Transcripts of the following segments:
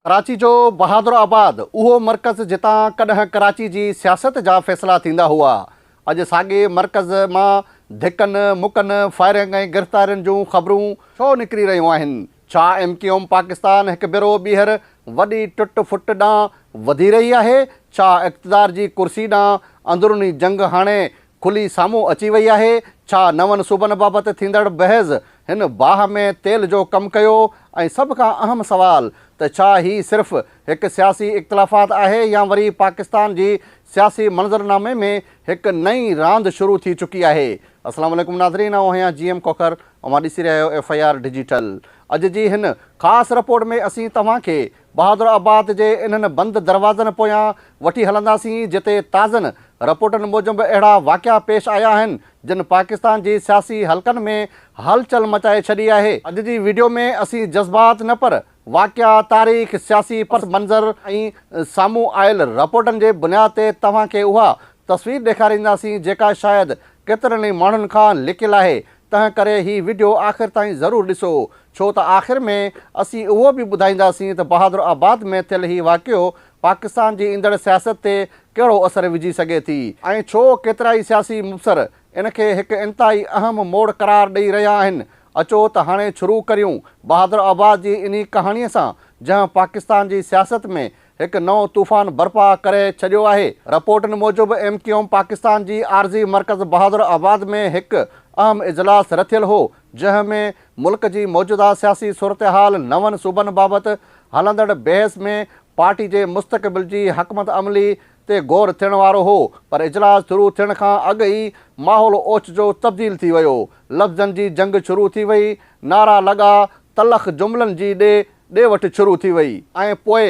ڪراچي جو بهادر آباد اهو مرڪز جتان ڪڏهن ڪراچي جي سياست جا فيصلا ٿيندا هئا، اڄ ساڳئي مرڪز مان ڌڪن، مڪن، فائرنگ ۽ گرفتارين جون خبرون ڇو نڪري رهيون آهن؟ ڇا ايم ڪيو ايم پاڪستان هڪ ڀيرو ٻيهر وڏي ٽٽ ڦٽ ڏانهن وڌي رهي آهي؟ ڇا اقتدار جي ڪرسي ڏانهن اندروني جنگ هاڻي کلي سامهون اچي وئي آهي؟ ڇا نون صوبن بابت ٿيندڙ بحث هن باهه ۾ تيل جو ڪم ڪيو؟ ۽ سڀ کان اهم سوال ته ڇا هي صرف هڪ سياسي اختلافات آهي يا وري پاڪستان جي سياسي منظرنامي ۾ هڪ نئين راند شروع ٿي چڪي آهي؟ السلام عليڪم ناظرين آئون آهيان جي ايم کوکر اوهان ڏسي رهيا آهيو ايف I R digital اڄ جي هن خاص رپورٽ ۾ اسين توهان کي بهادر آباد جي انهن بند دروازن پويان وٺي هلنداسين جتي تازن رپورٽن موجب اهڙا واقعا پيش آيا آهن جن پاڪستان جي سياسي حلقن ۾ هلچل مچائي ڇڏي آهي. اڄ جي وڊيو ۾ اسين جذبات نه پر واقعا، تاريخ، سياسي پس منظر ۽ سامهون آيل رپورٽن جي بنياد تي توهان کي اها تصوير ڏيکارينداسين جيڪا شايد ڪيترن ئي ماڻهن کان لڪيل آهي تنهن ڪري هي وڊيو آخر تائين ضرور ڏسو ڇو ته آخر ۾ اسين اهو به ٻڌائينداسين ته بهادر آباد ۾ ٿيل هي واقعو پاڪستان جي ايندڙ سياست تي ڪهڙو اثر وجهي سگهي ٿي ۽ ڇو ڪيترائي سياسي مبصر ان کي هڪ انتهائي اهم موڙ قرار ڏئي رهيا آهن. اچو ته هاڻي شروع ڪريون بهادر آباد جي انهي ڪهاڻي سان جنهن پاڪستان جي سياست ۾ هڪ نئون طوفان برپا ڪري ڇڏيو آهي. رپورٽن موجب ايم ڪيو ايم پاڪستان جي عارضي مرڪز بهادر آباد ۾ هڪ اهم اجلاس رٿيل هو، جنهن ۾ ملڪ جي موجوده سياسي صورتحال، نون صوبن بابت هلندڙ بحث ۾ پارٽي جي مستقبل جي حڪمت عملي تي غور ٿيڻ وارو هو، پر اجلاس شروع ٿيڻ کان اڳ ئي ماحول اوچتو تبديل ٿي ويو. لفظن جي جنگ شروع ٿي وئي، نعرا لڳا، تلخ جملن جي ڏي ڏي وٺ شروع ٿي وئي ۽ پوء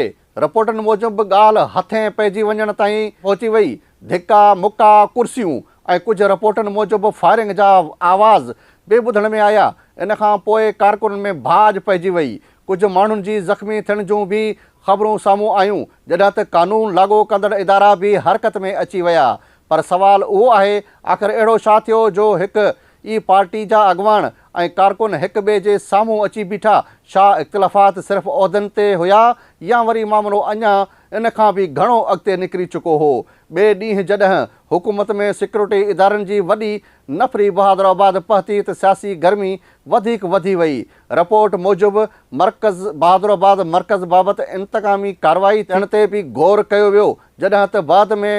رپورٽن موجب ڳالهه هٿين پئجي وڃڻ تائين پهچي وئي، ڌڪا، مڪا، ڪرسيون ۽ ڪجهه رپورٽن موجب فائرنگ جا آواز به ٻڌڻ ۾ آيا، ان کان پوء ڪارڪنن ۾ ڀاڄ پئجي وئي، ڪجهه ماڻهن جي زخمي ٿيڻ جون به خبرون سامهون آيون، جڏهن ته قانون لاڳو ڪندڙ ادارا به حرڪت ۾ اچي ويا، پر سوال اهو آهي آخر اهڙو ڇا ٿيو جو هڪ ئي پارٽي جا اڳواڻ ۽ ڪارڪن هڪ ٻئي جي سامهون اچي بيٺا، ڇا اختلافات صرف عهدن تي هيا يا وري معاملو اڃا ان کان به گهڻو اڳتي نڪري چڪو هو؟ ٻئي ڏينهن جڏهن حڪومت ۾ سيڪيورٽي ادارن جي وڏي نفري بهادر آباد پهتي ته سياسي گرمي وڌيڪ وڌي وئي. رپورٽ موجب مرڪز بهادر آباد مرڪز بابت انتقامي ڪارروائي ٿيڻ تي به غور ڪيو ويو، جڏهن ته بعد ۾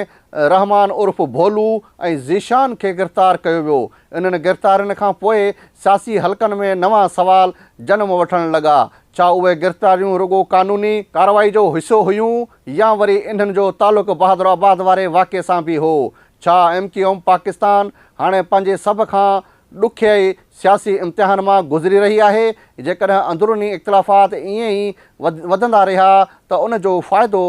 رحمان عرف ڀولو ۽ ذيشان کي گرفتار ڪيو ويو. انهن گرفتارين کان پوء سياسي حلقن ۾ نوان سوال جنم وٺڻ لڳا. ڇا اهي گرفتاريون رڳو قانوني ڪارروائي جو حصو هيون يا وري انهن جو تعلق بهادر آباد واري واقعي سان به هو؟ ڇا ايم ڪيو ايم پاڪستان هاڻي پنهنجي سڀ کان ڏکئي سياسي امتحان مان گذري رهي آهي، جيڪڏهن اندروني اختلافات ائين ئي وڌندا رهيا ته ان جو فائدو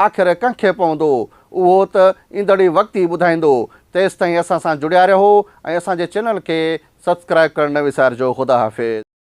آخر ڪنهن کي پوندو، اهو ته ايندڙ وقت ئي ٻڌائيندو. تيستائين اسان سان جڙيا رهو ۽ اسان جي چينل کي سبسڪرائيب ڪرڻ نه وسارجو. خدا حافظ.